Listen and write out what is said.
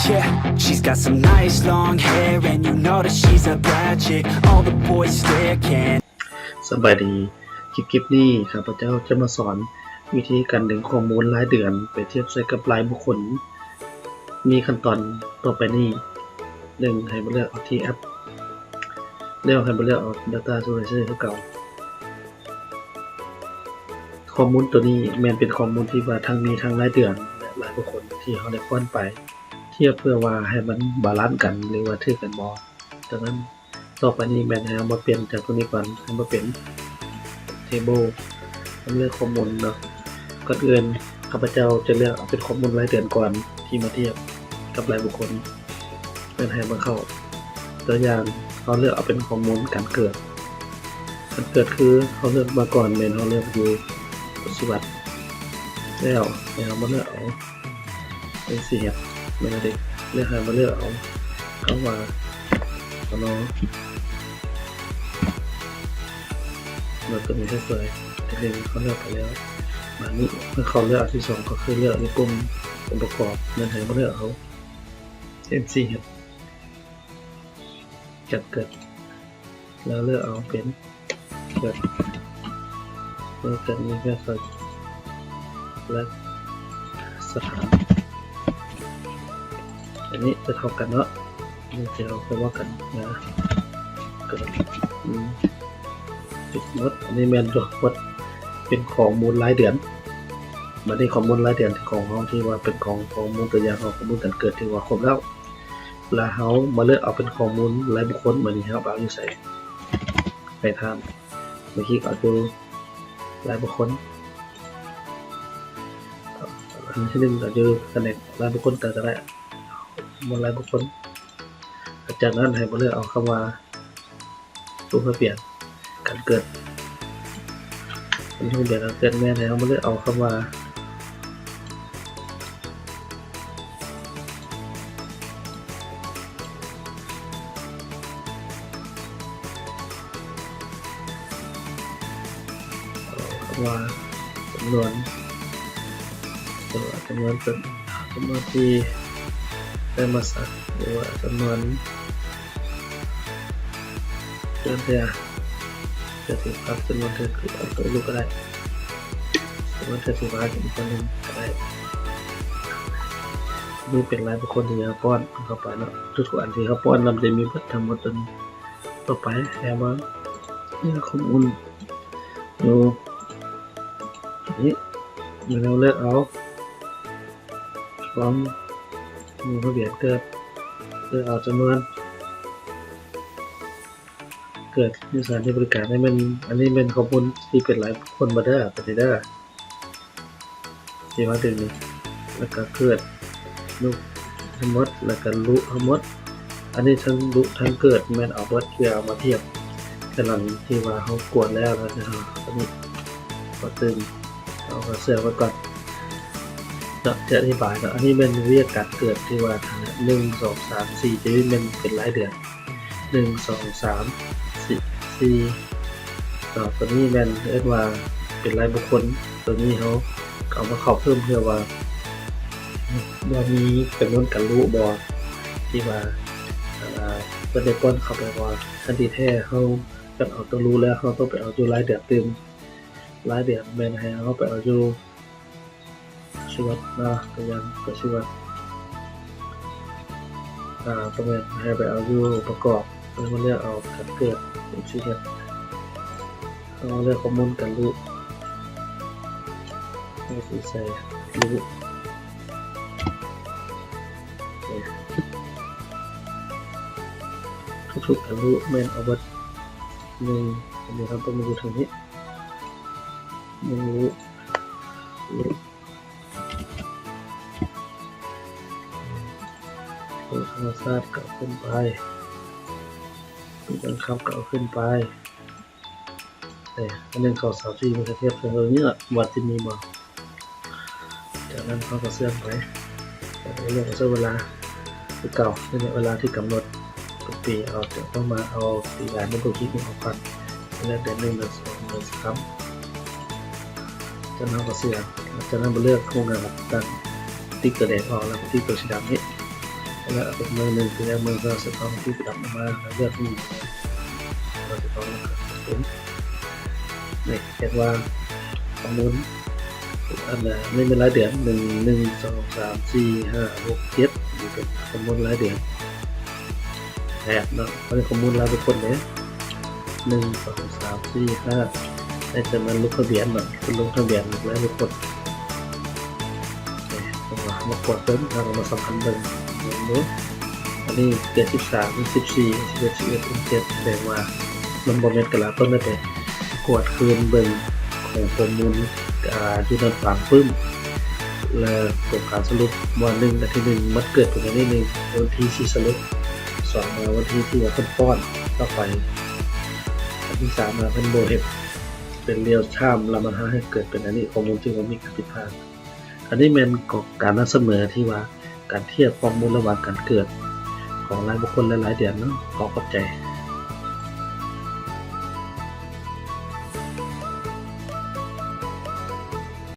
Yeah, she's got some nice long hair, and you know that she's a bad chick. All the boys stare, can't ສະບາຍດີ ຄລິບ ຄລິບນີ້ຂ້າພະເຈົ້າຈະມາສອນວິທີການດຶງຂໍ້ມູນລາຍເດືອນໄປທຽບໃສ່ກັບລາຍບຸກຄົນ. ມີຂັ້ນຕອນຕໍ່ໄປນີ້: ໜຶ່ງ ໃຫ້ມາເລືອກເອົາທີ່ແອັບ ແລ້ວໃຫ້ມາເລືອກເອົາ Data Sources ຄືເກົ່າ. ຂໍ້ມູນໂຕນີ້ແມ່ນເປັນຂໍ້ມູນທີ່ວ່າທັງມີທັງລາຍເດືອນ ແລະ ລາຍບຸກຄົນທີ່ເຮົາໄດ້ປ້ອນໄປ ທຽບເພື່ອວ່າໃຫ້ມັນບາລານກັນ ຫຼືວ່າຖືກກັນບໍ່. ຈາກນັ້ນ ຕໍ່ໄປນີ້ແມ່ນໃຫ້ເຮົາມາປ່ຽນຈາກຕົວນີ້ກ່ອນ ໃຫ້ມາເປັນ Table ເລື່ອງຂໍ້ມູນເນາະ. ກ່ອນອື່ນ ຂ້າພະເຈົ້າຈະເລືອກເອົາເປັນຂໍ້ມູນລາຍເດືອນກ່ອນ ທີ່ມາທຽບກັບລາຍບຸກຄົນ. ແມ່ນໃຫ້ມາເຂົ້າ ຕົວຢ່າງ ເຮົາເລືອກເອົາເປັນຂໍ້ມູນການເກີດ. ການເກີດຄືເຮົາເລືອກມາກ່ອນ ແມ່ນເຮົາເລືອກຢູ່ ປະຕິບັດ ແລ້ວໃຫ້ເຮົາມາເລືອກເອົາ ເອັນຊີເອັດ ແມ່ນເດ້ ແລ້ວໃຫ້ມາເລືອກເອົາຄຳວ່າ ສະໜໍ ແລ້ວຕົວນີ້ໃຫ້ເປີດ ທີໜຶ່ງເຮົາເລືອກໄປແລ້ວ. ບາດນີ້ເຮົາເລືອກອັນທີສອງ ກໍຄືເລືອກຢູ່ປຸ່ມອົງປະກອບ ແມ່ນໃຫ້ມາເລືອກເອົາ ເອັນຊີເອັດ ຈັດເກີດ ແລ້ວເລືອກເອົາເປັນ ເກີດ ເກີດມີແມ່ເກີດ ແລະ ສະຖານ. ອັນນີ້ຈະເທົ່າກັນເນາະ ນີ້ຈະເທົ່າກັນນະ ເກີດ ອືມ ທັງໝົດ ອັນນີ້ແມ່ນທັງໝົດເປັນຂໍ້ມູນລາຍເດືອນ. ບັດນີ້ຂໍ້ມູນລາຍເດືອນຂອງເຮົາ ທີ່ວ່າເປັນຂອງ ຂໍ້ມູນຕົວຢ່າງຂອງຂໍ້ມູນການເກີດ ຖືວ່າຄົບແລ້ວ. ແລ້ວເຮົາມາເລືອກເອົາເປັນຂໍ້ມູນລາຍບຸກຄົນ. ບາດນີ້ເຮົາເອົາຢູ່ໃສ? ໃຫ້ທ່ານມາຄລິກເອົາຢູ່ລາຍບຸກຄົນ ອັນທີໜຶ່ງເອົາຢູ່ຕຳແໜ່ງລາຍບຸກຄົນກໍໄດ້ ໝົດລາຍບຸກຄົນ. ຈາກນັ້ນໃຫ້ມາເລືອກເອົາຄຳວ່າ ລົງທະບຽນການເກີດ ລົງທະບຽນການເກີດ ແມ່ນໃຫ້ເຮົາມາເລືອກເອົາຄຳວ່າ ເອົາຄຳວ່າ ຈຳນວນ ຈຳນວນເປັນ ຈຳນວນທີ່ໄດ້ມາສັກ ຫຼືວ່າຈຳນວນເດືອນເທື່ອ ເທື່ອທີ່ພັກ ຈຳນວນເທື່ອຄືເອົາໂຕລູກກໍໄດ້ ຈຳນວນເທື່ອທີ່ວ່າຈຳນວນໜຶ່ງກໍໄດ້. ນີ້ເປັນລາຍບຸກຄົນທີ່ເຮົາປ້ອນເຂົ້າໄປເນາະ ທຸກໆອັນທີ່ເຮົາປ້ອນນຳຈະມີເບິດທັງໝົດຕົວນີ້. ຕໍ່ໄປໃຫ້ມາເລືອກຂໍ້ມູນຢູ່ນີ້ ແລ້ວເລືອກເອົາ ຄວາມ ມີທະບຽນເກີດ ເລືອກເອົາຈຳນວນເກີດຢູ່ສະຖານທີ່ບໍລິການ. ນີ້ແມ່ນ ອັນນີ້ແມ່ນຂໍ້ມູນທີ່ເປັນລາຍບຸກຄົນເບິດເດີ ຕົວນີ້ເດີ ທີ່ວ່າເປັນນີ້ ແລ້ວກະເກີດ ລູກທັງໝົດ ແລ້ວກະລຸທັງໝົດ. ອັນນີ້ທັງລຸທັງເກີດແມ່ນເອົາເບິດ ເພື່ອເອົາມາທຽບໃນຫຼັງທີ່ວ່າເຮົາກວດແລ້ວ ແລ້ວເຮົາ ອັນນີ້ ກໍຕຶງ ເອົາເຊື່ອງໄວ້ກ່ອນເນາະ ຈະອະທິບາຍເນາະ. ອັນນີ້ແມ່ນວຽກການເກີດທີ່ວ່າ ໜຶ່ງ ສອງ ສາມ ສີ່ ຈະແມ່ນເປັນລາຍເດືອນ ໜຶ່ງ ສອງ ສາມ ສີ່ ເນາະ. ຕົວນີ້ແມ່ນເອີ້ນວ່າເປັນລາຍບຸກຄົນ ຕົວນີ້ເຮົາເອົາມາເຂົ້າເພີ່ມເພື່ອວ່າ ວ່າມີຈຳນວນການລຸບໍ່ ທີ່ວ່າ ເພິ່ນໄດ້ປ້ອນເຂົ້າໄປບໍ່. ຄັນທີ່ແທ້ເຮົາ ຄັນເອົາຕົວລຸແລ້ວ ເຮົາຕ້ອງໄປເອົາຢູ່ລາຍເດືອນຕື່ມ. ລາຍເດືອນແມ່ນໃຫ້ເຮົາໄປເອົາຢູ່ ຊີວັດເນາະ ຕົວຢ່າງກໍຊີວັດ ອາ ບໍ່ແມ່ນ ໃຫ້ໄປເອົາຢູ່ປະກອບ ແລ້ວມາເລືອກເອົາການເກີດ ເປັນຊີເຮັດ ແລ້ວມາເລືອກຂໍ້ມູນການລຸ ເຮົາຊິໃສ່ລຸ ນີ້ ທຸກໆການລຸແມ່ນເອົາເບິດ ໜຶ່ງ ອັນນີ້ເຮົາຕ້ອງມາຢູ່ທາງນີ້ ໜຶ່ງລຸ ລຸ ເປັນທຳມະຊາດກໍເອົາຂຶ້ນໄປ ເປັນບັງຄັບກໍເອົາຂຶ້ນໄປ. ເອີ ອັນໜຶ່ງ ສອງ ສາມ ສີ່ ມັນກະທຽບເຖິງເລື່ອງນີ້ລະ ວ່າຊິມີບໍ່. ຈາກນັ້ນເຮົາກໍເຊື່ອມໄປ ແລ້ວກໍເລືອກໃຊ້ເວລາຄືເກົ່າ ໄລຍະເວລາທີ່ກຳນົດ ເປັນປີ ເອົາ ຈະຕ້ອງມາເອົາປີກາຍມາເບິ່ງທີ່ເຮົາພັນ ເລືອກເດືອນໜຶ່ງ ເດືອນສອງ ເດືອນສາມ. ຈາກນັ້ນເຮົາກໍເຊື່ອມ ຈາກນັ້ນມາເລືອກໂຄງງານກັບຕິກຕົວແດງອອກ ແລ້ວກໍຕິກຕົວສີດຳນີ້ ແລະ ເປັນເມືອງໜຶ່ງທີ່ເມືອງສະເພາະທີ່ດຳມາເລືອກທີ່ເມືອງສະເພາະເປັນ ນີ້ເຮັດວ່າຂໍ້ມູນອັນນະ ນີ້ແມ່ນລາຍເດືອນ ໜຶ່ງ ໜຶ່ງ ສອງ ສາມ ສີ່ ຫ້າ ຫົກ ເຈັດ ນີ້ເປັນຂໍ້ມູນລາຍເດືອນ ແປດເນາະ ອັນນີ້ຂໍ້ມູນລາຍບຸກຄົນເດ້ ໜຶ່ງ ສອງ ສາມ ສີ່ ຫ້າ ໃນຈຳນວນລົງທະບຽນເນາະ ເປັນລົງທະບຽນລາຍບຸກຄົນ ເຮົາມາກວດເບິ່ງ ເຮົາມາສຳຄັນເບິ່ງເບິ່ງເນາະ ອັນນີ້ເຈັດສິບສາມ ສິບສີ່ ສິບເອັດ ສິບເອັດ ສິບເຈັດ ສະແດງວ່າມັນບໍ່ແມ່ນແຕ່ລະຕົ້ນເດ້ ກວດຄືນເບິ່ງຂອງຂໍ້ມູນ ອາ ຢູ່ນຳຕາມປຶ້ມ ແລະ ຕົວການສະຫຼຸບວ່າ ໜຶ່ງ ອັນທີໜຶ່ງ ມັນເກີດເປັນອັນນີ້ ໜຶ່ງ ວັນທີທີ່ສະຫຼຸບ ສອງ ມາວັນທີທີ່ວ່າເພິ່ນປ້ອນຕໍ່ໄປ ອັນທີສາມ ມາເພິ່ນບໍ່ເຮັດເປັນ real time ລະມັນເຮັດໃຫ້ເກີດເປັນອັນນີ້ ຂໍ້ມູນທີ່ວ່າມີການຜິດພາດ ອັນນີ້ແມ່ນການນຳສະເໜີທີ່ວ່າການທຽບຂໍ້ມູນລະຫວ່າງການເກີດຂອງລາຍບຸກຄົນ ແລະ ລາຍເດືອນເນາະ ຂໍຂອບໃຈ.